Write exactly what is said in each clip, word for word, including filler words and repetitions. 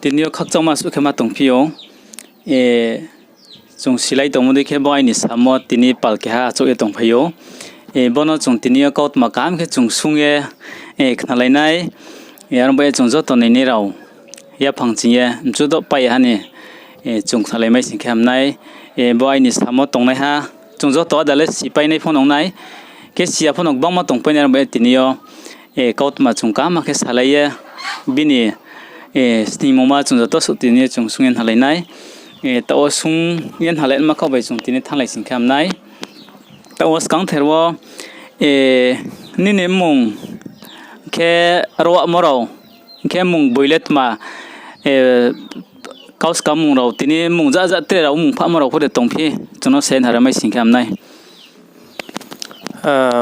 Tini yo khakchangma suh khe ma tongphi ou. Chung silai tongmo dei khe bo aini samo tini pal keha achouh ye tongphai ou. Bono chung tini yo kautma kaham khe chung sung ye khnalai nai. Aro bo ye chung joto nini rao yaphang ching ye mchu doh pai ha ni chung khnalai mai sing khe ham nai. Bo aini samo tongnaiha, chung joto áda le sipai nai pho nong nai. Khe si ya pho no gbangma tongpai nai, aro bo ye tini yo kautma chung kaham khe salai ye bini sningmungma chung joto suh tini yo chung sung ye khnalai nai. Taoh wo sung ye khnalai ma khaoh bai chung tini thannglai sing khe ham nai. Taoh wo skangther wo nini mmung khe roamo rao, khe mmung boi le tma, kau skang mmung rao, tini mmung jaja tre rao mmung phahmo rao pho de tongphi, chung no se khnari mai sing khe ham nai.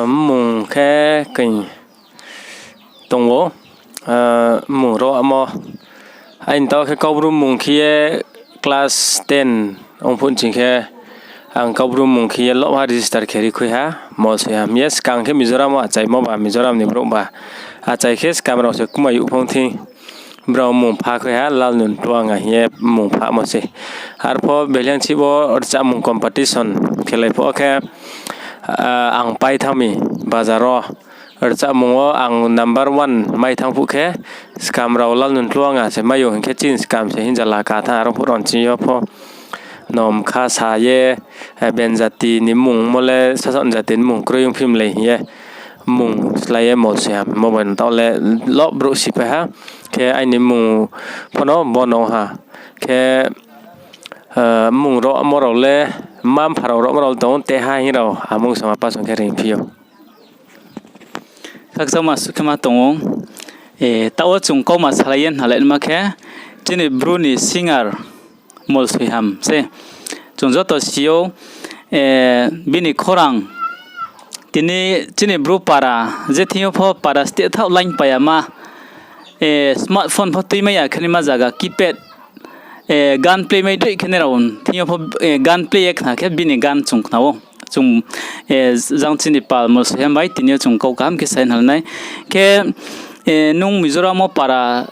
Mmung khe koi tong ou, mmung roamo. Aini taoh khe Kaubru mmung khe ye class ten ong phuh ching khe ang Kaubru mmung khe ye loha register khe ri khui ha, Molsoiham. Ye skang khe Mizoram wo achaimo ba, Mizoram ni brouh ba. Achai khe skam rao se kmai youh phong thing. Brao mmung pha khui ha, Lalnuntluanga hing ye mmung phahmo se. Arpho Beliangchih wo rchamung competition khelai phuh wo khe, ang pai thanng mi bazar wo. Rchamung wo ang number one mai thanng phuh khe, skam rao Lalnuntluanga se mai ou hing khe chini skam se hing jala ka thanng, aro phuh rao ching yo pho. Nom kha sa ye, ben jati ni mmung mo le sasaoh jati ni mmung kroi ong phi mlei hing ye mmung slái ye Molsoiham hingmo bai no taoh le loh brouh sipai ha. Khe aini mmung pho no bo no ha. Khe mmung roamo rao le, mma-mpha rao roamo rao le tong ou, teha hing rao amung song apa song khe reingphi ou. Khakchangma suh khe ma tong ou. Taoh wo chung kauma salai ye khnalai ma khe, chini Bru ni singer Molsoiham se. Chung joto si ou, bini khorang. Tini chini Bru para, je thing yo pho para steh thaoh line pai ya ma, smartphone pho tuimai ya khe naima zaga keypad, gan play mai dei khe nai rao thing yo pho, gan play ye khna khe bini gan chung khna ou. Chung, jang chini pal Molsoiham bai tini yo chung kau kaham khe sai khnalai nai. Khe, nung Mizoram wo para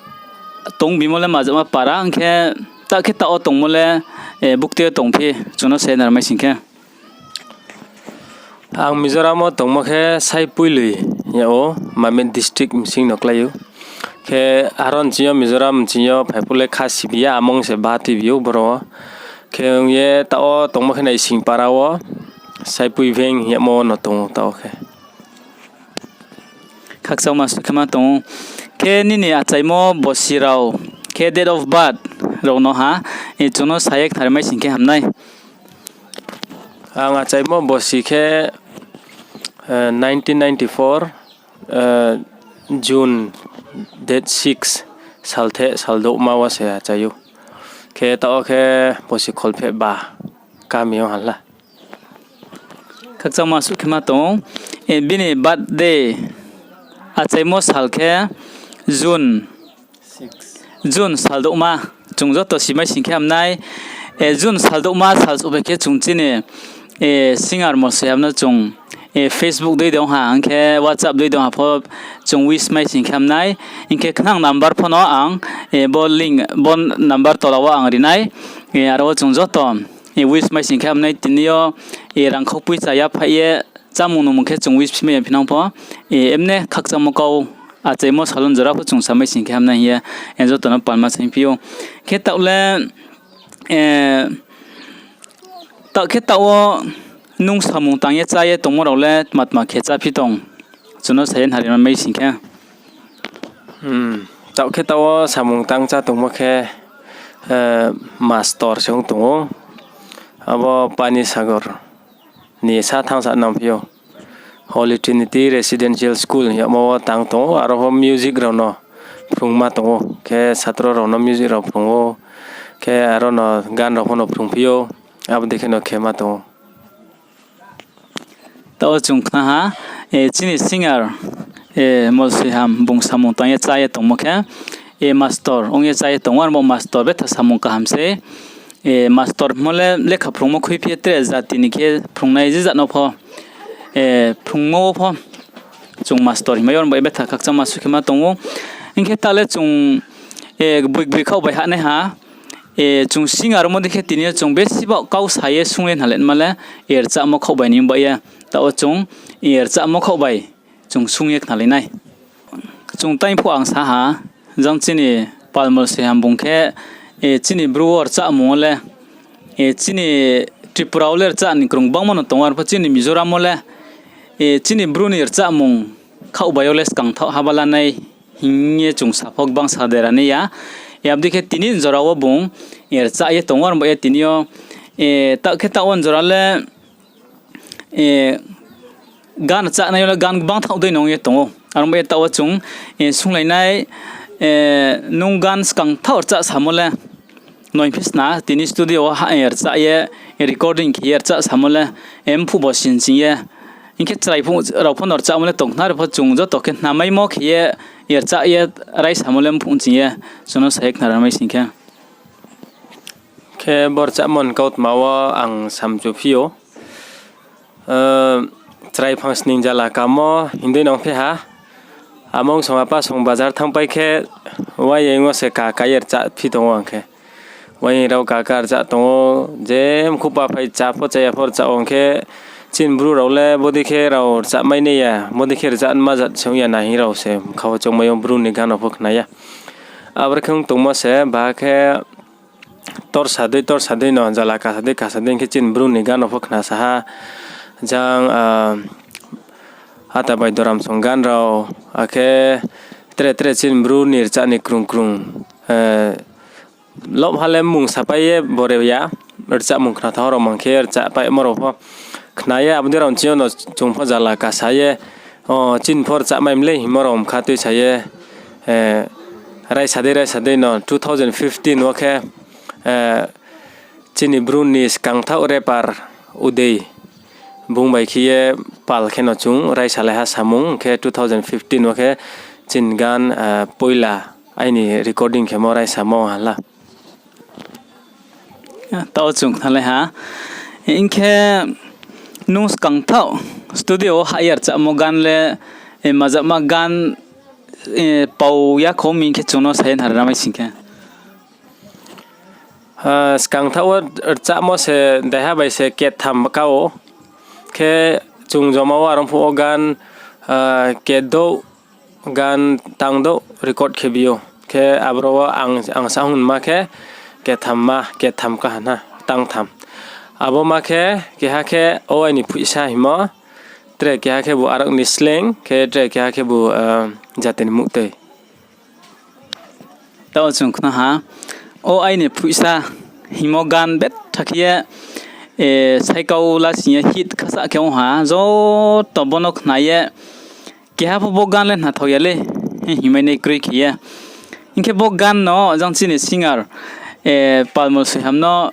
tong bimo le majama para, hing khe taoh khe taoh wo tongmo le, buktui yo tongphi, chung no se khnari mai sing khe. Ang Mizoram wo tongmo khe Saipuilui yag ou, Mamit district bsing no klái ou. Khe aro nching yo Mizoram nching yo phai phuh le kha sibi ya, amung se ba tuibi ou boro wo. Khe ong ye taoh wo tongmo khe Naisingpara wo, Saipui Veng yagmo wo no tong ou taoh wo khe. Khakchangma suh khe ma tong ou. Khe nini achaimo bosi rao, khe date of birth rao no ha, chung no sa ye khnari mai sing khe ham nai. Ang achaimo bosi khe, nineteen ninety-four, June date six, saltheh saldouhma wo se achai ou. Khe taoh wo khe bosi kholpheh ba kami yo ha la. Khakchangma suh khe ma tong ou. Bini birthday achaimo sal khe June, June saldouhma. Chung joto simai sing khe ham nai. June saldouhma sal souhphai khe chung chini singer Molsoiham no chung Facebook dei de ong ha, hing khe WhatsApp dei de ong ha pho chung wish mai sing khe ham nai. Hing khe khnang number pho no ang bo link, bo number tola wo ang ri nai. Aro wo chung joto wish mai sing khe ham nai. Tini yo rangkhau poicha yaphaih ye chámung nungmung khe chung wish phimai ya phinang pho, emne khakchangmo kau achaimo salon jora pho chung samai sing khe ham nai hing ye joto no palma saingphi ou. Khe taoh le, taoh khe taoh wo nung samung tang ye chá ye tongmo rao le tma tma khe cháphi tong, chung no sa ye khnari mai sing khe. Taoh khe taoh wo samung tang chá tongmo khe, mastor se ong tong ou. Abo Panisagar ni sa thanngsa nangphi ou. Holy Trinity Residential School hing yagmo wo tang tong ou, aro pho music rao no phrungma tong ou, khe satro rao no music rao phrung ou, khe aro no gan rao pho no phrungphi ou, abo dei khe no khe ma tong ou. Taoh wo chung khna ha, chini singer Molsoiham bung samung tang ye chá ye tongmo khe, mastor ong ye chá ye tong ou, aro bo mastor betha samung kaham sei. Mastor hingmo le lekha phrungmo khuiphi ye tre jati ni khe phrungnai je jat no pho, phrungmo wo pho chung mastor hingmai yo, aro bo betha khakchangma suh khe ma tong ou. Hing khe taoh le chung boi boi khaoh bai hahnaiha, chung singer ongmo dei khe tini yo chung besibaoh kau sa ye sung ye khnalai ma le, rchahmo khaoh bai ni ongba ye, taoh wo chung rchahmo khaoh bai chung sung ye khnalai nai. Chung taingphuh ang sa ha, jang chini Palmol Soiham bung khe, chini Bru wo rchahmung wo le, chini Tripura wo le rchah ni krung gbangma no tong ou, arpho chini Mizoram wo le, chini Bru ni rchahmung khaoh bai yo le skangthaoh haba la nai hing ye chung sa pho gbang sa dera nai ya. Abo dei khe tini jora wo bung rchah ye tong ou, arba ye tini yo, taoh khe taoh wo jora le, gan rchahnai yo le gan gbangthaoh dei nung ye tong ou. Arba ye taoh wo chung sunglai nai, nung gan skangthaoh rchah samo le, noiphisna tini studio wo ha, rchah ye, recording khe ye rchah samo le, mphuh bo sin ching ye. Hing khe chrai phuh rao pho no rchahmo le tong khna, arpho chung joto khe khnamaimo khe ye, rchah ye raisamo le mphuh ching ye, chung no sa ye khnara mai sing khe. Khe bo rchahmo ni kautma wo ang samchu phi ou. Chrai phang sning jala kamo hing dei nung phi ha. Among song apa song bazar thanngpai khe, waying wo se ka ka ye rchah phi tong ou ang khe. Waying rao ka ka rchah tong ou, je mkhu pa phai chá pho chá ya pho rchah ong khe, chini Bru rao le bodei khe rao rchah mai nai ya, bodei khe rchah nma jat se ong ya na hing rao se mkha wo choungmai ou, Bru ni gan rao pho khna ya. Aboro khe ong tongmo se, ba khe torsa dei, torsa dei no, jala kasa dei, kasa dei khe chini Bru ni gan rao pho khna sa ha, jang, Ata Bai Doram song gan rao, akhe tre tre chini Bru ni rchah ni krung krung, lobha le mmung sapai ye bore ya, rchahmung khna thanng rao mang khe rchahpaimo rao pho khna ye, abo dei rao chini yo no chung pho jala kasa ye, o chini pho rchah mai mlei hingmo rao mkha tuisa ye, raisa dei, raisa dei no two thousand fifteen wo khe, chini Bru ni skangthaoh rapper Udei bung bai khe ye pal khe no chung raisalai ha samung khe two thousand fifteen wo khe chini gan, poila aini recording khemo raisamo ha la. Taoh chung khnalai ha. Hing khe nung skangthaoh studio wo hah ye rchahmo gan le, majama gan, pau ya kho mi hing khe chung no sa ye khnara mai sing khe. Skangthaoh wo rchahmo se daiha bai se ketham ka ou. Khe chung joma wo arong phuh wo gan, kedouh gan tangdouh record khe bi ou. Khe aboro wo ang, ang sa hingma khe ketham ma, ketham kaha na, tangtham. Abo ma khe keha khe O Aini Phuihsa hingmo, tre keha khebu Arok ni Sleing, khe tre keha khebu, Jati ni Muhtoi. Taoh chung khna ha, O Aini Phuihsa hingmo gan betha khe ye, saikau lasing ye hit khasah khe ong ha, joto bo no khna ye, keha pho bo gan le khnathao ya le, hingmai nai kroi khe ye. Hing khe bo gan no jang chini singer, Palmol Soiham no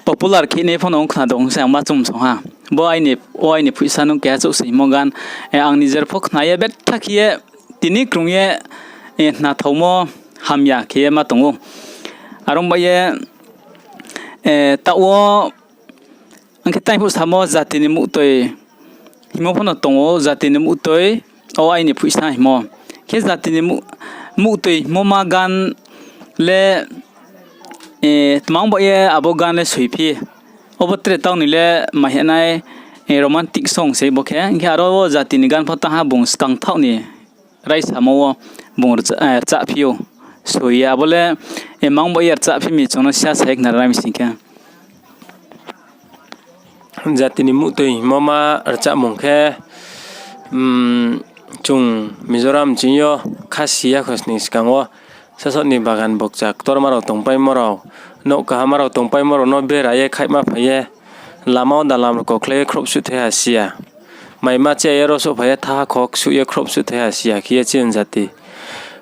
popular khe nai pho no ong khna dong se ang ma chum song ha. Bo aini, O Aini Phuihsa nung keha chouh se hingmo gan, ang nijer pho khna ye betha khe ye, tini krung ye, khnathaomo hamya khe ye ma tong ou. Are ong bai ye, taoh wo, ang khe taiphuh samo Jati ni Muhtoi hingmo pho no tong ou, Jati ni Muhtoi, O Aini Phuihsa hingmo. Khe Jati ni Muh-, Muhtoi hingmo ma gan le, tma ong ba ye abo gan le soiphi. Obo tre taoh ni le maihanai, romantic song se bo khe. Hing khe aro wo Jati ni gan pho tangha bung skangthaoh ni raisamo wo bung rchah, rchahphi ou. Soi ye abo le, mang ba ye rchahphi mi chung no siya sa ye khnara mai sing khe. Jati ni Muhtoi hingmo ma rchahmung khe, chung Mizoram ching yo khasi yakhosning skang wo sasaoh ni bagan bokcha ktorma rao tongpaimo rao, nouh kaham rao tongpaimo rao no bera ye khaihma phai ye, lama wo dalam rao kokhlai ye khrouh suhthai ha si ya. Maima che ye ro souhphai ye thaha kho ksuh ye khrouh suhthai ha si ya khe ye chini jati.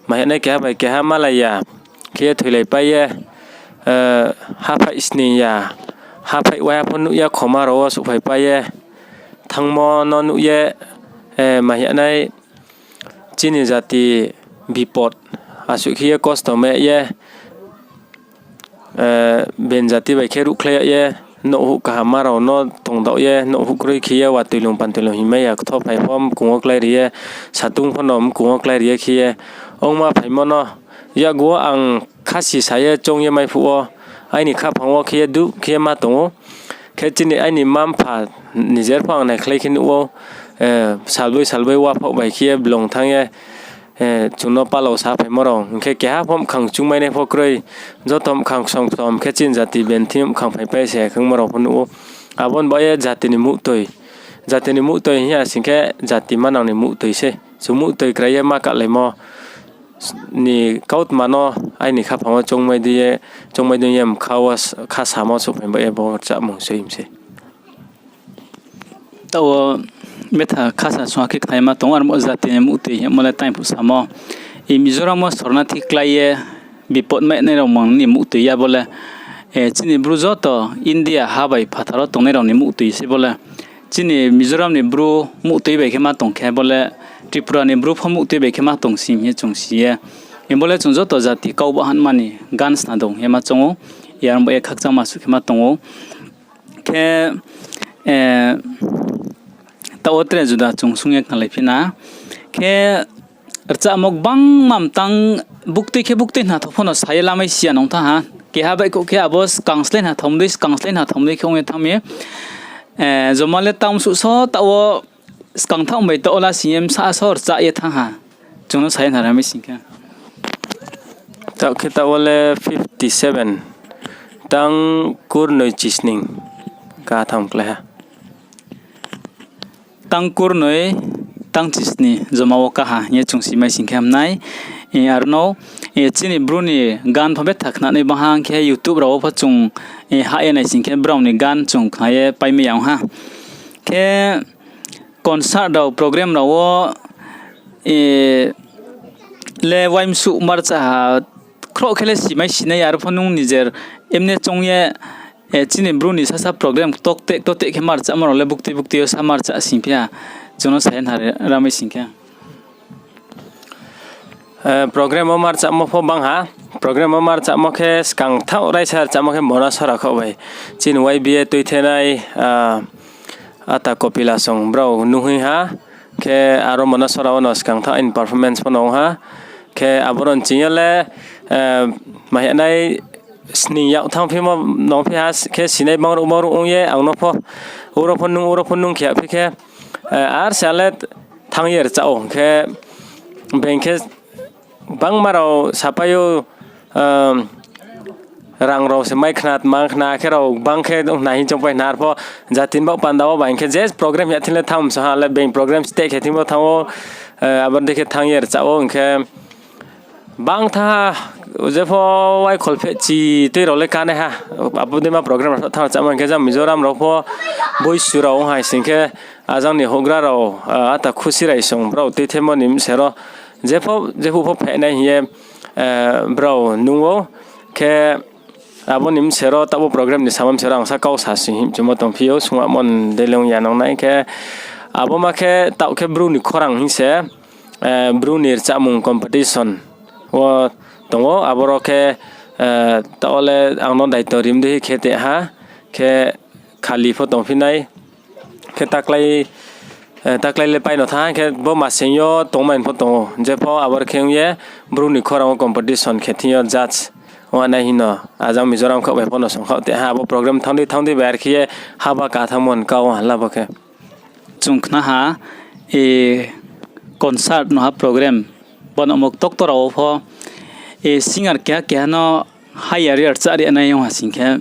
Maihanai keha bai keha malai ya khe ye thoilaipai ye, haphaih sning ya, haphaih waiha pho nuh ya khoma rao wo souhphaipai ye, thanngmo no nuh ye, maihanai chini jati bipot, asuh khe ye kosto mai ye, ben jati bai khe ruhkhlai yag ye, nouhhuh kahamma rao no tongdaoh ye, nouhhuh kroi khe ye, watoi lung pantoi lung hingmai ya, ktho phai pho mkung wo klái ri ye, satung pho no mkung wo klái ri ye khe ye, ongma phaimo no, Yakgu wo ang khasi sa ye choung ye mai phuh wo, aini khaphang wo khe ye duh khe ye ma tong ou. Khe chini aini mma-mpha nijer pho ang naikhlai khe nuh ou, salboi salboi waphaoh bai khe ye blung thanng ye, chung no palao saphaimo rao. Hing khe keha pho mkhang chungmainai pho kroi, joto mkhang ksom ksom khe chini jati benthing mkhang phaipai se khangmo rao pho nuh ou. Abo ni baoh ye jati ni muhtoi, jati ni muhtoi hing ya sing khe jati manang ni muhtoi se. Chung muhtoi krai ye ma kahlaimo ni kautma no aini khaphang wo choungmai dei ye, choungmai dei ye mkha wo kha samo souhphai baoh ye bo rchahmung soi mi se. Taoh wo betha khasa sung ha khe khnaima tong ou, aro jati ni muhtoi hingmo le tang phuh samo. Mizoram wo sornathi klái ye bipot mai nai rao mang ni muhtoi ya bo le, chini Bru joto India ha bai phathar wo tongnai rao ni muhtoi se bo le. Chini Mizoram ni Bru muhtoi bai khe ma tong khe bo le, Tripura ni Bru pho muhtoi bai khe ma tong sing hing ye chung si ye. Bo le chung joto jati kau ba hanma ni gan sna dong hing ye ma choung ou, yar bo ye khakchangma suh khe ma tong ou. Khe, taoh wo tre juda chung sung ye khnalai phi na. Khe rchahmo gbangma mtang buktui khe buktui hna thao pho no sa ye lamai si ya nung thanng ha. Keha baihkhouh khe abo skang slái hna thao mdei, skang slái hna thao mdei khe ong ye thanng mi. Joma le tang suh so taoh wo skang thaoh bai taoh wo lasing ye bsa so rchah ye thanng ha. Chung no sa ye hna ramai sing khe. Taoh khe taoh wo le fifty seven, tang kurnoi chisning ka tham klái ha. Tang kurnoi, tang chisni joma wo ka ha hing ye chung si mai sing khe ham nai. Aro no, chini Bru ni gan pho betha khnanai bang ha hing khe YouTube rao wo pho chung hah ye nai sing khe brao ni gan chung khna ye paimai ya ong ha. Khe concert rao, program rao wo le uaimsuh marchah ha, khroh khe le simai sinai, aro pho nung nijer emne choung ye, chini Bru ni sasa program ktokteh ktokteh khe marchahmo rao le buktui buktui yo sa marchah sing phi ha, chung no sa ye hna ramai sing khe. Program wo marchahmo pho bang ha. Program wo marchahmo khe skang thaoh raisa rchahmo khe Monasora khaoh bai. Chini Y B A tuithenai, ata Kopila song brao nuhing ha. Khe aro Monasora wo no skang thaoh aini performance pho no ong ha. Khe aboro ni ching yo le, mahiyanai sning yak thanngphimo nongphi ha khe sinai bangruh bangruh ong ye ang no pho, uro pho nung, uro pho nung khe yaphi khe, ar se ale thanng ye rchah ou khe, being khe bangma rao sapai ou, rang rao se mai khna, tma khna khe rao bang khe nai hing choungpai khna, arpho jati ni baoh panda wo ba hing khe je program ya thing le thanng msa ha le being program steh khe thing bo thanng ou, abo dei khe thanng ye rchah ou hing khe bang tha ha, jepho wai kholpheh chi tui rao le kánai ha, abo dei ma program rao thanng rchahmo hing khe jang Mizoram rao pho boisu rao ong hai sing khe, ajang ni houhgra rao, ata Khusi Raisong brao tuithemo ni bsero, jepho, jephuh pho phehnai hing ye, brao nung ou khe, abo ni bsero taoh bo program ni samo bsero ang sa kau sa sing hing chungmo tongphi ou, sungamo ni dei le ong ya nang nai khe, abo ma khe taoh khe Bru ni khorang hing se, Bru ni rchahmung competition wo tong ou, aboro khe, taoh le ang no daito rim dei khe te ha, khe khali pho tongphi nai, khe taklai le pai no thanng ha, khe bo masing yo tongmai pho tong ou, jepho aboro khe ong ye Bru ni khorang wo competition khe thing yo judge ong nai hing no, ajang Mizoram khaoh bai pho no song khaoh te ha, abo program thanng dei thanng dei bai ar khe ye haba ka thanngmo ni kau ha la bo khe. Chung khna ha, concert no ha program, bo no mo ktokto rao wo pho, singer keha keha no hire ye rchah ri nai ong ha sing khe,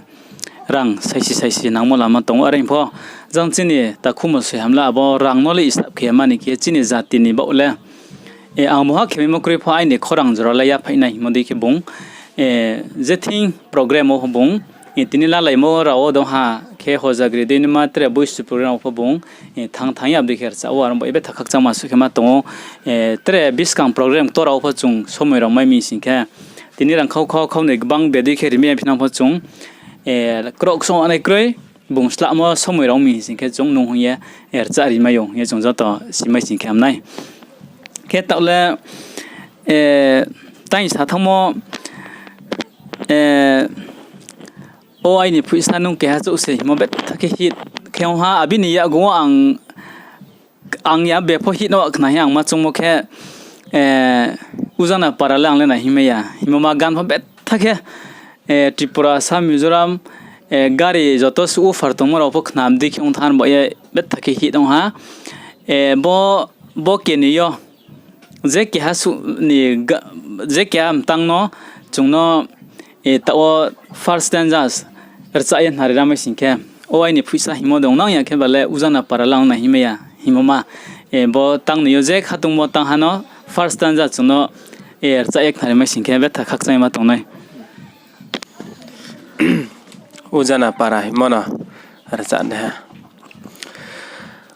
rang saisi saisi nangmo lama tong ou, are pho jang chini takhu mosoi hamla abo rang no le isap khe mani khe chini jati ni baoh le, ang muha khe maimo kroi pho aini khorang jora le yaphaih nai hingmo dei khe bung, je thing program wo bung, tini lalaimo rao wo dong ha khe hojagri dei nima tre boisu program wo pho bung, thanng thanng ye abo dei khe rchah ou, aro bo betha khakchangma suh khe ma tong ou, tre buskang program ktora wo pho chung somoi rao mai mi sing khe, tini rang khau khau khau ni gbang bedei khe rimai ya phinang pho chung, kroh ksong nai kroi, bung slahmo somoi rao mi sing khe chung nung hing ye, rchah rimai ou hing ye chung joto simai sing khe ham nai. Khe taoh le, tang sa thanngmo, o aini phuisa nung keha chouh se hingmo betha khe hit khe ong ha, abini yakgu wo ang, ang ya bepho hit no khna hing ang ma choungmo khe, Ujana para le ang le nai hingmai ya. Hingmo ma gan pho betha khe, Tripura, Assam, Mizoram, gari joto suh offer tongmo rao pho khnam di khe ong thanng ba ye betha khe hit ong ha. Bo, bo keni yo je keha suh ni, je keha mtang no chung no taoh wo first stanza rchah ye khnari ramai sing khe, o aini phuisa hingmo dong nang ya khe ba le Ujana para le ang nai hingmai ya hingmo ma. Bo tang ni yo je khatungmo tang ha no first stanza chung no rchah ye khnari mai sing khe betha khakchangma tong nai. Ujana para hingmo no rchah nai ha.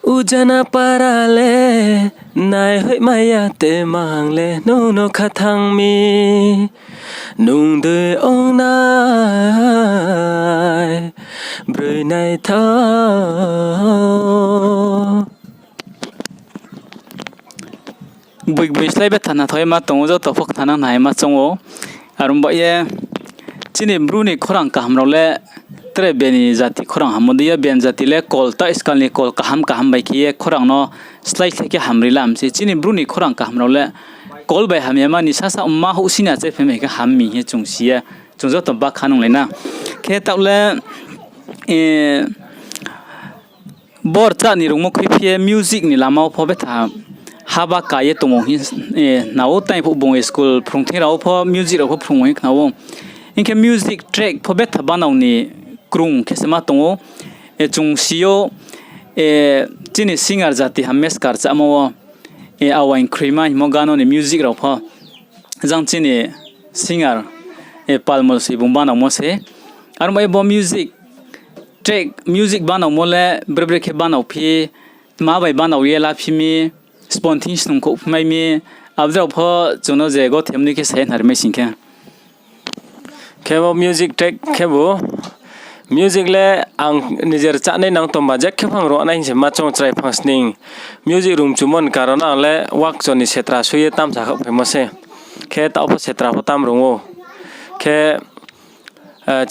Ujana para le naihoihmai ya te mang le nung no kha thanng mi. Nung dei ong nai broi naithaoh. Boi boi slái betha naithaoh ye ma tong ou, joto pho khnanang nai ma choung ou. Are ong ba ye chini Bru ni khorang kaham rao le tre beni jati khorang hammo dei ya, beni jati le kol ta skal ni kol kaham kaham bai khe ye khorang no slái slái khe hamri lam se. Chini Bru ni khorang kaham rao le kol bai hamya ma ni sasa ma houhsini achai phaimai khe ham mi hing ye chung si ye, chung joto bakha nunglai na. Khe taoh le, bo rchah ni rungmo khuiphi ye music ni lama wo pho betha haba ka ye tong ou hing, na ou tai phuh bung school phrung thing rao wo pho music rao pho phrung ou hing khna ou. Hing khe music track pho betha banao ni krung khe se ma tong ou. Chung si ou, chini singer jati ham meskar rchahmo wo, Awaing Khroima hingmo gano ni music rao pho jang chini singer, Palmol se bung banaomo se. Are ong ba ye bo music track, music banaomo le bre bre khe banao phi, tma bai banao ye la phi mi, spontaneous snung khouh phimai mi, abo drao pho chung no je gothe mnoi khe sa ye khnari mai sing khe. Khe bo music track khebu, music le ang nijer rchahnai nang tongba je khe phang ruhnai hing se ma choung, chrai phang sning. Music rungchumo ni karon ang le wakcho ni setra sui ye tamsa khaoh phaimo se. Khe taoh pho setra pho tam rung ou. Khe,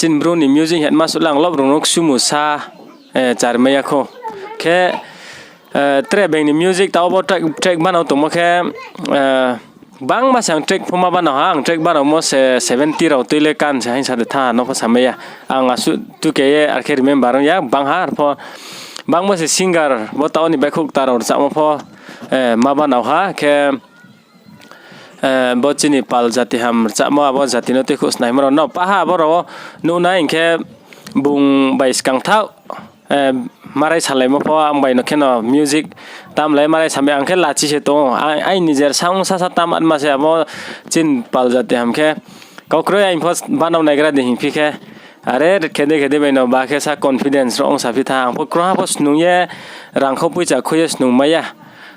chini Bru ni music hingma suh le ang lob rung no ksumu sa, charimai ya khou. Khe, tre beng ni music taoh bo track, track banao tongmo khe, bangma se ang track pho ma banao ha, ang track banaomo se seventy rao tui le kan se hing sa de tha no pho samai ya. Ang asuh tuke ye ar khe remember ong ya, bang ha arpho bangma se singer bo taoh ni baihkhouh kta rao rchahmo pho, ma banao ha khe, bo chini pal jati ham rchahmo abo jati no tuikhouh snaimo rao no pa ha abo rao wo nuhnai hing khe bung bai skang thaoh, marai salaimo pho ang bai no kheno music tamlai marai samai ang khe lachi se tong ou. Aini nijer sound sasa tam atma se abo chini pal jati ham khe. Kau kroi aini pho banao naigra di hingphi khe, are khe dei khe dei bai no ba khe sa confidence rao ong saphi tha. Ang pho krungha pho snung ye rangkhou poicha khui ye snung mai ya.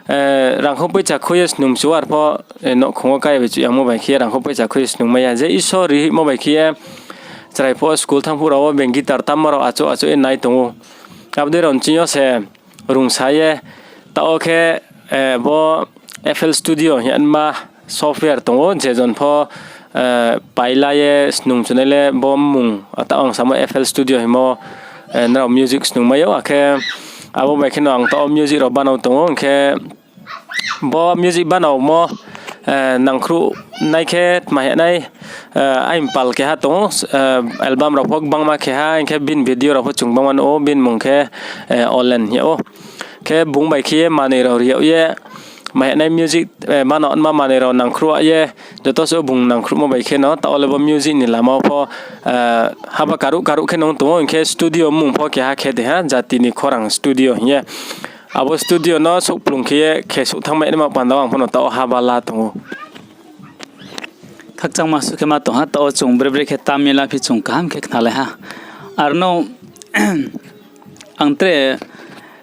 Rangkhou poicha khui ye snung mchu ar pho, nouhkhong wo kai bai chuh yangmo bai khe ye rangkhou poicha khui ye snung mai ya. Je Isor rimo bai khe ye chrai pho school thanng phuh rao wo beng guitar tammo rao achouh achouh ye nai tong ou. Abo dei rao nching yo se rungsa ye, taoh wo khe, bo F L Studio hingma software tong ou, je jon pho, paila ye snung chunai le bo mmung, taoh ang samo F L Studio hingmo, nrao music snung mai ou, akhe abo bai kheno ang taoh wo music rao banao tong ou, hing khe bo music banaomo, nangkhruh nai khe tma hinai, aini pal keha tong ou, album rao pho gbangma keha, hing khe bini video rao pho chung gbangma nuh ou, bini mmung khe, Olen hing yag ou. Khe bung bai khe ye manoi rao ri yag ye, ma hinai music, banao ma manoi rao nangkhruh ye, joto se bung nangkhruhmo bai kheno taoh wo le bo music ni lama wo pho, haba karuh karuh khe nung tong ou, hing khe studio mmung pho keha khe de ha, Jati ni Khorang Studio hing ye. Abo studio no souhplung khe ye khe souh thanngmai naima panda wo ang pho no taoh wo haba la tong ou. Khakchangma suh khe ma tong ha, taoh wo chung bre bre khe tam ye la phi chung kaham khe khnalai ha. Ar no ang tre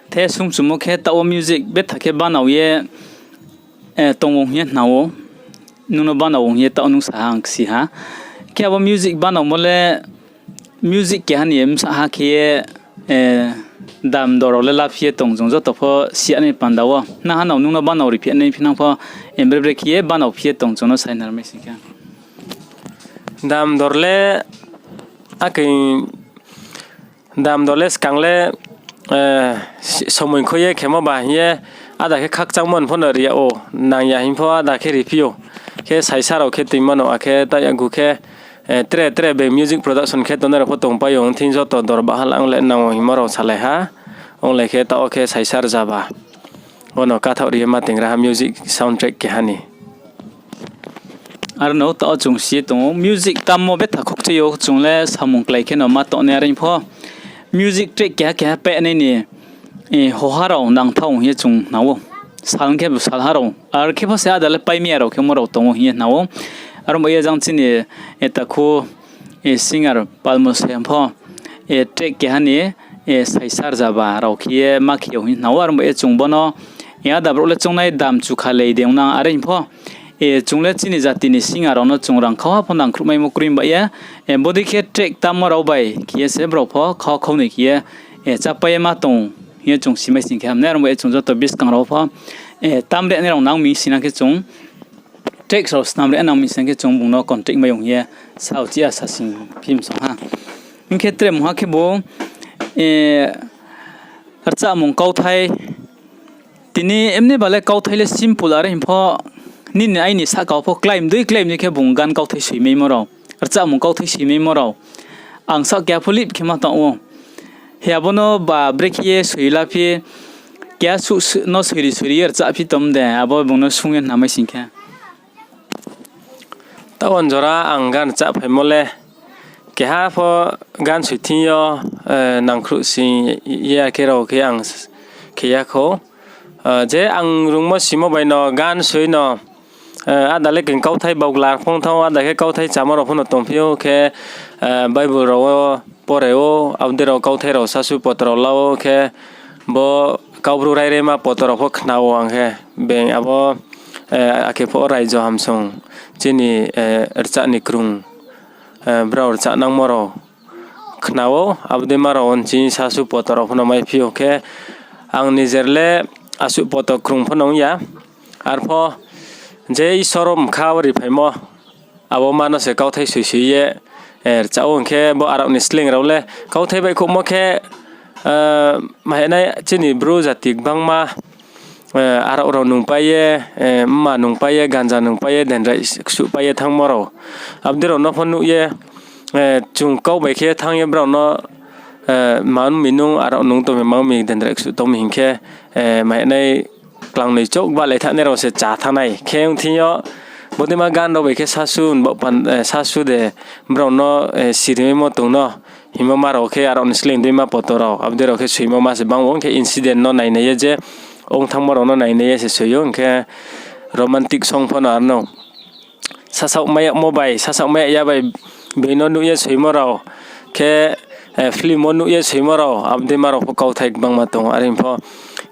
the sungchumo khe taoh wo music betha khe banao ye, tong ou hing ye khna ou, nung no banao hing ye taoh nung sa ha ang kchi ha. Khe abo music banaomo le music keha ni bsa ha khe ye, dam dor rao le la phi ye tong, chung joto pho si ya ni panda wo. Nang ha nao nung no banao ri phi nai phi nang pho, bre bre khe ye banao phi ye tong chung no sai nar mai sing khe. Dam dor le, akhe dam dor le skang le, somoi khui ye khemo ba hing ye, Ada khe khakchangmo ni pho no ri yag ou, nang ya hing pho ada khe riphi ou. Khe saisa rao khe toingma no, akhe ta yakgu khe, eh, tre tre beng music production khe tongnai rao pho tongpai ou, thing joto dorba hala ong le nang ou hingmo rao salai ha. Onglai khe taoh wo khe saisa rzaba. Ono kathaoh ri ye ma toingra ha music soundtrack keha ni. Aro no taoh wo chung si ye tong ou, music tammo betha khokchai ou, chung le samung klái khe no ma tongnai are pho. Music track keha keha pehnai ni, eh, hoha rao nangthao hing ye chung khna ou. Sal khe bo salha rao, ar khe pho se ada le paimi ya rao khe mo rao tong ou hing ye khna ou. Aro bo ye jang chini, eh, takhu, eh, singer Palmo Sayam pho, eh, track keha ni, eh, saisa rzaba rao khe ye ma khe yag hing khna ou. Aro bo ye chung bo no, eh, ada brouh le choungnai dam chukha lei de ong nang are hing pho. Eh, chung le chini jati ni singer rao no chung rang khauha pho nangkhruhmaimo kroi ba ye, eh, bodei khe track tammo rao bai khe ye se brao pho khau khau ni khe ye, eh, chápai ye ma tong hing ye chung simai sing khe hamnai. Aro bo ye chung joto buskang rao pho, eh, tam ri nai rao nang mi sing na khe chung, track rao snam ri nang mi sing khe chung bung no contact mai ong hing ye sa uchih ya sa sing phim song ha. Hing khe tre mungha khe bo, eh, rchahmung kauthai, tini emni ba le kauthai le simple are hing pho, nini aini sahka wo pho kláim dei kláim dei khe bung gan kauthai soimaimo rao, rchahmung kauthai soimaimo rao ang saoh keha pho lip khe ma tong ou. He abo no ba brekhe ye soi la phi, keha suh suh no soiri soiri ye rchah phi tom de, abo bung no sung ye namai sing khe. Taoh wo jora ang gan rchah phaimo le, keha pho gan soi thing yo, eh, nangkhruh sing ye khe rao khe ang khe ya khou. Eh, je ang rungmo simo bai no gan soi no, eh, ada le keng kauthai baugla phung thanng ou, ada khe kauthai chámo rao pho no tongphi ou khe, eh, Bible rao wo pore ou, abo dei rao kauthai rao sasu poto rao la ou khe, bo Kaubru rairaima poto rao pho khna ou ang khe, beng abo, eh, akhe pho Raijo Hamsong chini, eh, rchah ni krung, eh, brao rchah nangmo rao khna ou, abo dei ma rao wo chini sasu poto rao pho no maiphi ou khe, ang nijer le asuh poto krung pho no ong ya. Arpho je Isor wo mkha wo riphaimo, abo ma no se kauthai soi soi ye, eh, rchah ou hing khe bo arao ni sleing rao le kauthai baihkhouhmo khe, eh, mahenai chini Bru jati gbangma, eh, arao rao nungpai ye, eh, mma nungpai ye, ganja nungpai ye, dendrai ksuhpai ye thanngmo rao. Abo dei rao no pho nuh ye, eh, chung kau bai khe thanng ye brao no, eh, mang mi nung arao nung tong mi, mang mi dendrai ksuh tong mi hing khe, eh, mahenai klangnoi chouh balai thanngnai rao se chá thanngnai khe ong thing yo, bodei ma gan rao bai khe sasu, eh, sasu de brao no, eh, sirimaimo tong no hingmo ma rao khe arao ni sleing dei ma poto rao, abo dei rao khe soimo ma se bang ou, ong khe incident no nainai ye je ong thanngmo rao no nainai ye se soi ou, ong khe romantic song pho no aro no sasaoh mai yagmo bai, sasaoh mai yag ya bai, being no nuh ye soimo rao, khe, eh, film wo nuh ye soimo rao, abo dei ma rao pho kauthai gbangma tong ou, are hing pho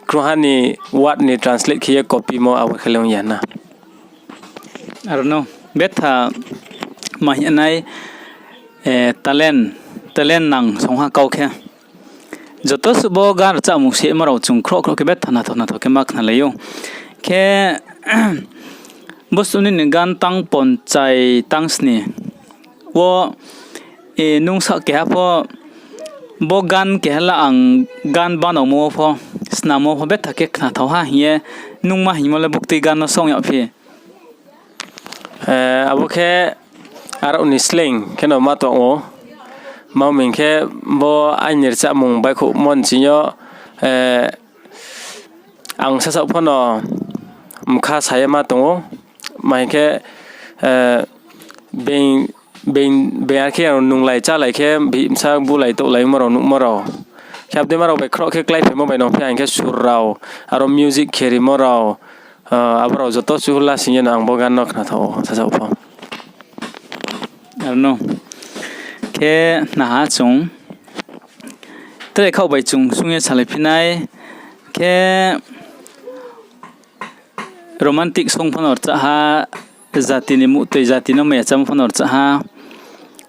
krungha ni word ni translate khe ye copymo abo khe le ong ya na. Aro no betha ma hing nai, eh, talent, talent nang songha kau khe. Joto suh bo gan rchahmung sehmo rao chung khroh khroh khe betha nathao nathao khe ma khnalai ou. Khe bo suh nini gan tang ponchai tang sni wo, eh, nung saoh keha pho bo gan keha la ang gan banaomo wo pho, snammo pho betha khe khnathao ha hing ye nung ma hingmo le buktui gan no song yagphi. Eh, abo khe arao ni sleing khe no ma tong ou. Tma hing khe bo aini rchahmung baihkhouhmo ni sing yo, eh, ang sasaoh pho no mkha sa ye ma tong ou. Tma hing khe, eh, being, being, being are khe ang nunglai chálai khe bihih bsa bulai touhlaimo rao nuhmo rao. Khe abo dei ma rao bai khroh khe kláiphaimo bai nang phi hing khe sur rao, aro music khe rimo rao, eh, abo rao joto suh lasing ye no ang bo gan no khnathao ou sasaoh pho. Aro no khe naha chung tre khaoh bai chung sung ye salai phi nai khe romantic song pho no rchah ha, jati ni muhtoi jati no maya chámo pho no rchah ha.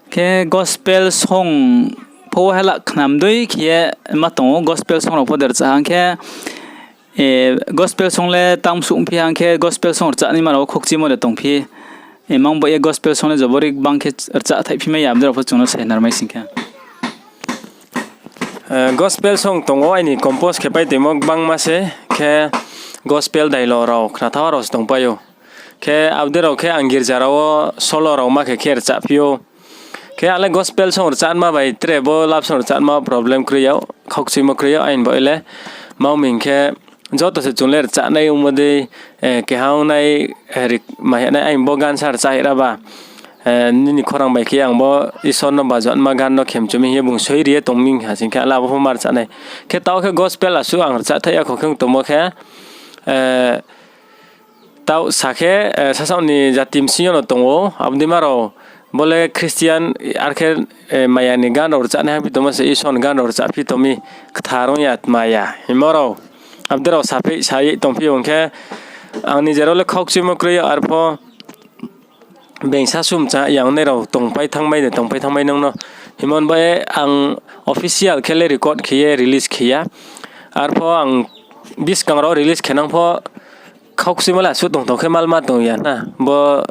Khe gospel song pho wahala khnam dei khe ye ma tong ou, gospel song rao pho de rchah ha hing khe, eh, gospel song le tang msuh phi ha hing khe gospel song rchah naima rao khokchimo de tongphi. Eh, mang bo ye gospel song le jobori bang khe rchah thaihphi mai ya, abo dei rao pho chung no sainarmai sing khe. Eh, gospel song tong ou aini compose khe pai toimo gbangma se khe, gospel dialogue rao khnathao rao se tongpai ou. Khe abo dei rao khe ang girja rao wo solo rao ma khe khe rchahphi ou. Khe ang le gospel song rchahma bai tre bo love song rchahma problem kroi yag, khaukchuimo kroi yag aini baoh le. Tma hing khe, joto se chung le rchahnai ongmo dei, keha ongnai, ma hing nai aini bo gan sa rchah ra ba, nini khorang bai khe ang bo Isor no bajonma gan no khemchu mi hing ye bung soi ri ye tong mi ha sing khe, ang le abo pho ma rchah nai. Khe taoh khe gospel asuh ang rchahthai ya kho khe ong tongmo khe, taoh sa khe, sasaoh ni jati bsing yo no tong ou, abo dei ma rao, bo le Christian, ar khe, maya ni gan rao rchahnai haphi tongmo se, Isor ni gan rao rchahphi tong mi, kthar ong ya, tma ya hingmo rao, abo dei rao sapheih sa ye tongphi ou ong khe, ang ni jera le khaukchuimo kroi yag, arpho being sasu mchang yang nai rao tongpai thanngmai de, tongpai thanngmai nung no. Hingmo ni baoh ye ang official khe le record khe ye release khe ya. Arpho ang buskang rao release khe nang pho khaukchuimo le asuh tongthao khe malma tong ya na. Bo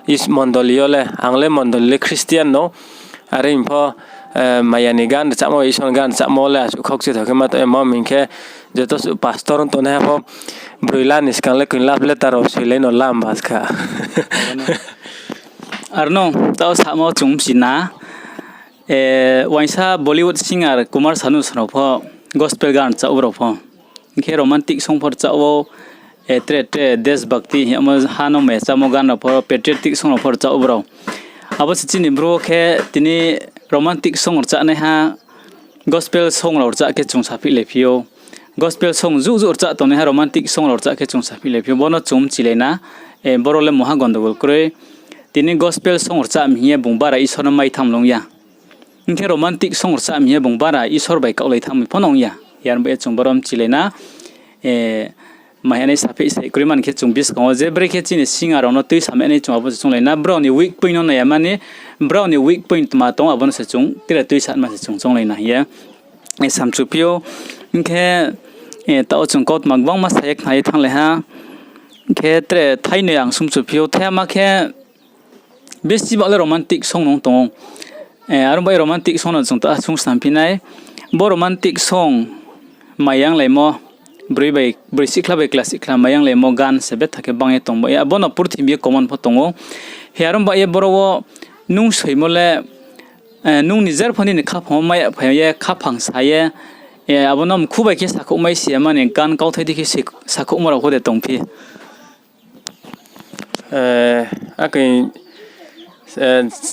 is mondoli yo le, ang le mondoli le Christian no. Are hing pho, maya ni gan rchahmo, Isor ni gan rchahmo le asuh khaukchuithao khe ma tong ya, ma hing khe, joto suh pastor ong tongnaiha pho, broi la ni skang le koing love letter rao soilai no lam bas kha. Ar no, taoh samo chung bchi na, uaingsa Bollywood singer Kumar Sanu rao pho, gospel gan rchah ou brao pho. Hing khe romantic song pho rchah ou, tre tre deshbhakti hing yagmo ha no maya chámo gan rao pho, patriotic song rao pho rchah ou brao. Abo se chini Bru wo khe tini romantic song rchahnaiha, gospel song rao rchah khe chung saphihlaiphi ou. Gospel song juh juh rchah tongnaiha romantic song rao rchah khe chung saphihlaiphi ou. Bo no chung bchilai na, boro le mungha gondogol kroi. Tini gospel song rchah mi hing ye bung bara Isor no mai thanng lung ya. Hing khe romantic song rchah mi hing ye bung bara Isor bai kaohlai thanng mi pho no ong ya. Yar bo ye chung boro bchilai na, ma hing nai sapheih sai kroi mani khe chung buskang wo je brekhe chini singer rao no tuisa mai nai chung abo se chounglai na, brao ni weak point no nai ya mani, brao ni weak point tma tong abo no se chung tre tuisa ma se chung chounglai na hing ye samchuphi ou. Hing khe, taoh chung kautma gbangma sa ye khna ye thannglai ha. Hing khe tre thainoi ang sumchuphi ou, thaiha ma khe besi ba le romantic song nung tong ou. Aro bai romantic song no chung ta sung snamphi nai. Bo romantic song maiya onglaimo, broi sikhla bai kla sikhla maiya onglaimo gan se betha khe bang ye tong ba ye. Abo no purthimbi yo common pho tong ou. Hi aro bai ye boro wo nung soimo le, nung nijer pho nini khaphang wo maiya phai ye khaphang sa ye, abo no mkhu bai khe sakhouh mai si ya mani gan kauthai dei khe sakhouhmo rao pho de tongphi. Akhe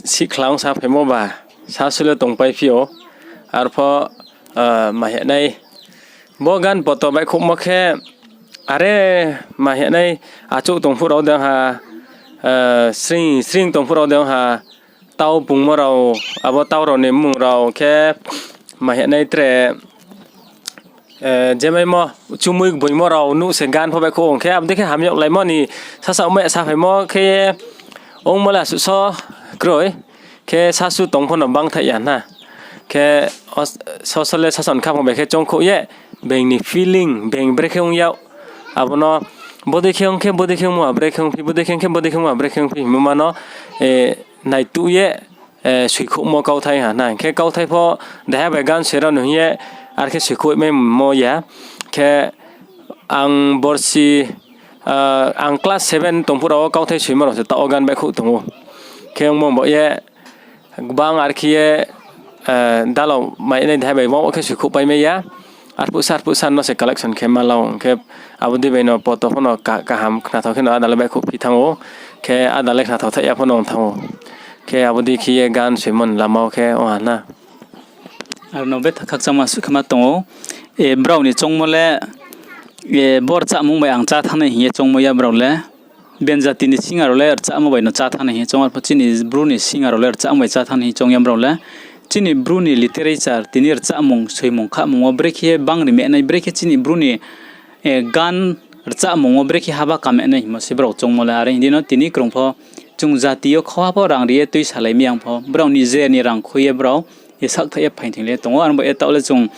sikhla ong saphaimo ba, sasu le tongpaiphi ou, arpho, ma hing nai, bo gan poto baihkhouhmo khe, are, ma hing nai, achouh tong phuh rao de ong ha, sring sring tong phuh rao de ong ha, tau pungmo rao, abo tau rao ni mmung rao khe, ma hing nai tre, jemaimo, chumui gboimo rao nuh se gan pho baihkhouh ong khe, abo dei khe hamyaglaimo ni sasaoh mai saphaimo khe, ongmo le asuh so kroi, khe sasu tong pho no bangthaih ya na. Khe, soso le sasaoh ni khaphang bai khe choungkhouh ye, being ni feeling, being brekhe ong yag, abo no, bodei khe ong khe, bodei khe ongmo brekhe ongphi, bodei khe ong khe, bodei khe ongmo brekhe ongphi hingmo ma no, naituh ye, soikhouhmo kauthai ha na. Hing khe kauthai pho, daiha bai gan soi rao no hing ye, ar khe soikhouh maimo ya. Khe ang borsi, ang class seven tong phuh rao wo kauthai soimo rao se taoh wo gan baihkhouh tong ou. Khe ongmo bo ye, gbang ar khe ye, dalao mai nai daiha bai bang wo khe soikhouh paimai ya. Arphuh sa, arphuh sa no se collection khe ma la ong khe, abo dei bai no poto pho no kaham khnathao khe no áda le baihkhouhphi thanng ou. Khe áda le khnathao thaih ya pho no ong thanng ou. Khe abo dei khe ye gan soimo ni lama wo khe ong ha na. Aro no betha khakchangma suh khe ma tong ou. Brao ni choungmo le, bo rchahmung bai ang chá thanngnai hing ye choungmo ya brao le. Benjati ni singer rao le rchahmo bai no chá thanngnai hing ye choung, arpho chini Bru ni singer rao le rchahmo bai chá thanngnai hing choung ya brao le. Chini Bru ni literature, tini rchahmung, soimung, khahmung wo brekhe bang ri mehnai, brekhe chini Bru ni gan rchahmung wo brekhe haba kamehnai hingmo se brao choungmo le. Are hing di no tini krung pho chung jati yo khauha pho rang ri ye tuisalai mi yang pho, brao ni je ni rang khui ye brao sakthaih ye phaingthoing le tong ou. Aro bai ye taoh le chung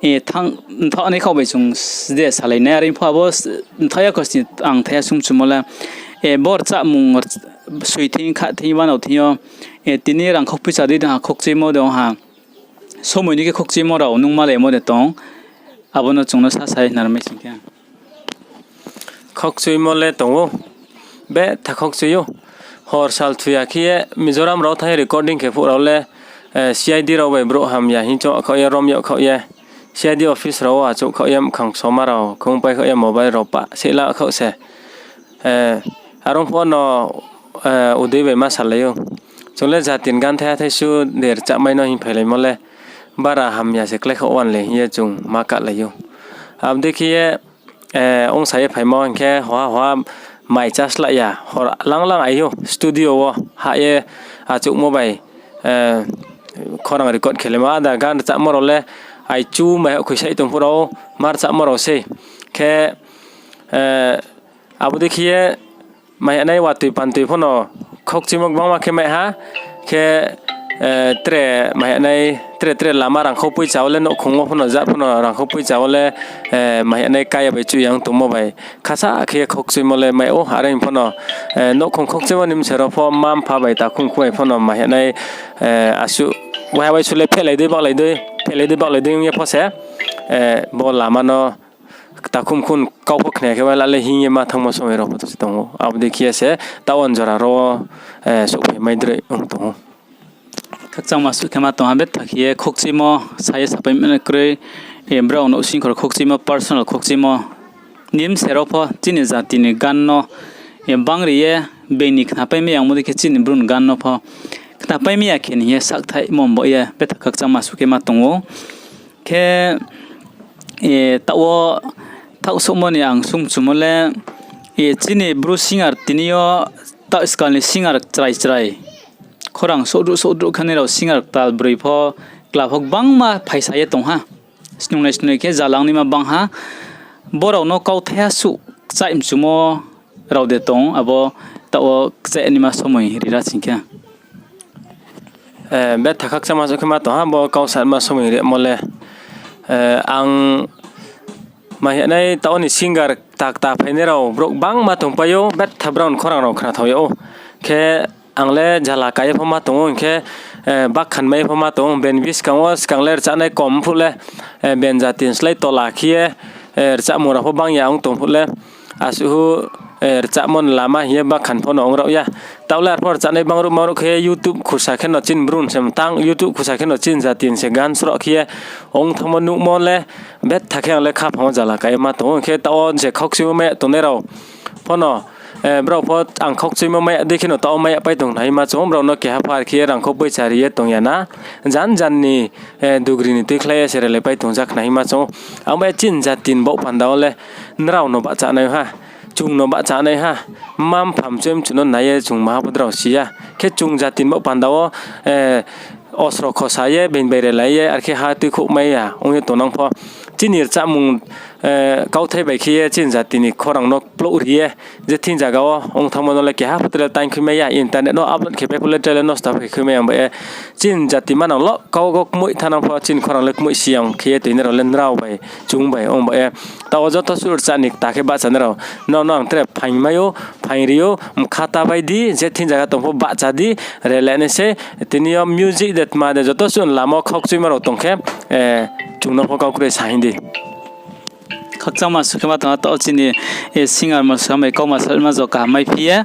mthaoh nai khaoh bai chung de salai nai. Are pho abo mthaoh ya kho sni ang thaiha sumchumo le, bo rchahmung soi thing kha thing yo, wanao thing yo, tini rangkhau poicha dei de ong ha, khokchuimo de ong ha, somoi ni khe khokchuimo rao nung malaimo de tong, abo no chung no sasa ye narmai sing khe. Khaukchuimo le tong ou. Betha khaukchui ou. Hor sal thu ya khe ye Mizoram rao thanng ye recording khe phuh rao le, eh, C I D rao bai brouh hamya hing choung yagkhaoh ye, rom yagkhaoh ye, C I D office rao wo achouhkhaoh ye, mkhang soma rao khungpai khaoh ye, mobile rao pah seihlakhaoh se. Eh, are ong pho no, eh, udei bai ma salai ou. Chung le jati ni gan thaiha thaisu de rchahmai no hing phailaimo le, bara hamya se kláikhaoh wan le hing ye chung ma kahlai ou. Abo dei khe ye, eh, ongsa ye phaimo hing khe hoha hoha mai chá slái ya, hor lang lang ai ou, studio wo hah ye achouhmo bai, eh, khorang record khelaimo, áda gan rchahmo rao le aichu mai khuisaih tong phuh rao, ma rchahmo rao sei. Khe, eh, abo dei khe ye mai hanai watoi pantoi pho no khaukchuimo gbangma khe mai ha, khe, eh, tre mai hanai, tre tre lama rangkhau poicha wo le nouhkhong wo pho no ja pho no rangkhau poicha wo le, eh, mai hanai kaya bai chuh ya ong tongmo bai khasa khe ye khaukchuimo le mai ou, are hing pho no, eh, nouhkhong khaukchuimo ni bse rao pho mma mpha bai takhum khu bai pho no mai hanai, eh, asuh waiha waisu le phehlai dei baklai dei, phehlai dei baklai dei ong ye pho se, eh, bo lama no takhum khun kau pho khna ya khe wai la le hing ye ma thanngmo somoi rao pho to se tong ou. Abo dei khe ye se taoh wo jora rao wo, eh, souhphai mai droi ong tong ou. Khakchangma suh khe ma tong ha, betha khe ye khaukchuimo sa ye sapai mane kroi, eh, brao nouhsingkhor khaukchuimo, personal khaukchuimo ni bse rao pho chini jati ni gan no, eh, bangri ye being ni khnapai mai ya ongmo dei khe chini Bru ni gan no pho khnapai mai ya khe ni hing ye sakthaihmo bo ye betha khakchangma suh khe ma tong ou. Khe, eh, taoh wo thaoh souhmo ni ang sungchumo le, eh, chini Bru singer tini yo taoh skal ni singer chrai chrai, khorang souhdruh souhdruh khe nai rao singer ktal broi pho, kla pho gbangma phaisa ye tong ha. Snungnai snungnai khe zalang naima bang ha. Bo rao no kauthaiha suh kchaih mchumo rao de tong, abo taoh wo kchaih naima somoi ri ra sing khe. Eh, betha khakchangma suh khe ma tong ha, bo kau sanma somoi rimo le. Eh, ang mai hanai taoh wo ni singer kta kta phainai rao brouh gbangma tongpai ou, betha brao ni khorang rao khnathao yag ou. Khe ang le jala ka ye pho ma tong ou, hing khe, eh, bakhan mai pho ma tong ou, bini buskang wo skang le rchahnai kom phuh le, eh, bini jati ni slái tola khe ye, eh, rchahmung rao pho bang ya ong tong phuh le, asuh, eh, rchahmo ni lama hing ye bakhan pho no ong rao ya. Taoh le arpho rchahnai bangruh bangruh khe YouTube khusa khe no chini Bru ni se mtang, YouTube khusa khe no chini jati ni se gan sroh khe ye ong thanngmo nuhmo le, betha khe ang le khaphang wo jala ka ye ma tong ou, hing khe taoh wo je khaukchuimo mai ya tongnai rao pho no, eh, brao pho ang khaukchuimo mai ya dei khe no taoh wo mai ya pai tong khna hing ma chung ou, brao no keha pho ar khe ye rangkhau poicha ri ye tong ya na, jan jan ni, eh, dugri ni tuikhlai ye se relai pai tong ja khna hing ma chung ou. Ang bai chini jati ni baoh panda wo le nrao no bahcha nai ha, chung no bahcha nai ha, mma mpha mchu mchu no nai ye chung maha pho drao si ya. Khe chung jati ni baoh panda wo, eh, osro khosa ye, being bai relai ye, ar khe ha tuikhouh mai ya ong ye tongnang pho. Chini rchahmung, eh, kauthai bai khe ye chini jati ni khorang no kplouh ri ye, je thing zaga wo ong thanngmo no le keha pho tre taingkhui mai ya, internet no upload khe pai phuh le tre le nosto khe khui mai ya ong bai ye. Chini jati manang lo kau go kmoih thanang pho chini khorang le kmoih si ya ong khe ye toinai rao le nrao bai, chung bai, ong bai ye. Taoh wo joto suh rchah ni kta khe bahchanai rao. Nrao no ang tre phaing mai ou, phaing ri ou, mkha ta bai di, je thing zaga tong pho bahcha di, relai nai se, tini yo music de tma de joto suh lama wo khaukchuimo rao tong khe, eh, chung no pho kau kroi sa hing di. Khakchangma suh khe ma tong ha, taoh chini, eh, singer mo samai kauma salma jo kaham mai phi ye.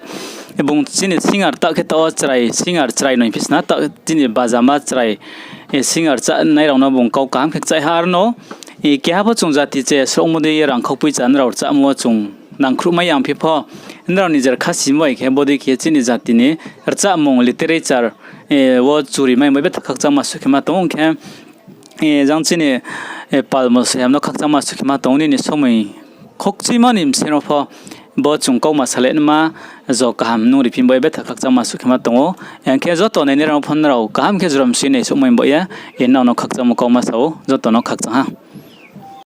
Bung chini singer taoh khe taoh chrai, singer chrai noi phi sna, taoh chini bajama chrai, eh, singer rchahnai rao no bung kau kaham khe kchaih ha ar no. Eh, keha pho chung jati che srohmo dei ye rangkhau poicha nrao rchahmo wo chung nangkhruh mai ya ong phi pho, nrao ni jer khasimo bai khe bodei khe chini jati ni rchahmung literature, eh, wo churi mai bai betha khakchangma suh khe ma tong ou hing khe, eh, jang chini, eh, palmo soyam no khakchangma suh khe ma tong ou, nini somoi khaukchuimo ni bsing rao pho bo chung kauma salai nma jo kaham nung ri phi bai betha khakchangma suh khe ma tong ou. Hing khe joto nainai rao pho nrao kaham khe jrom si nai souhmai bai ye, eh, nrao no khakchangmo kauma sa ou, joto no khakchang ha.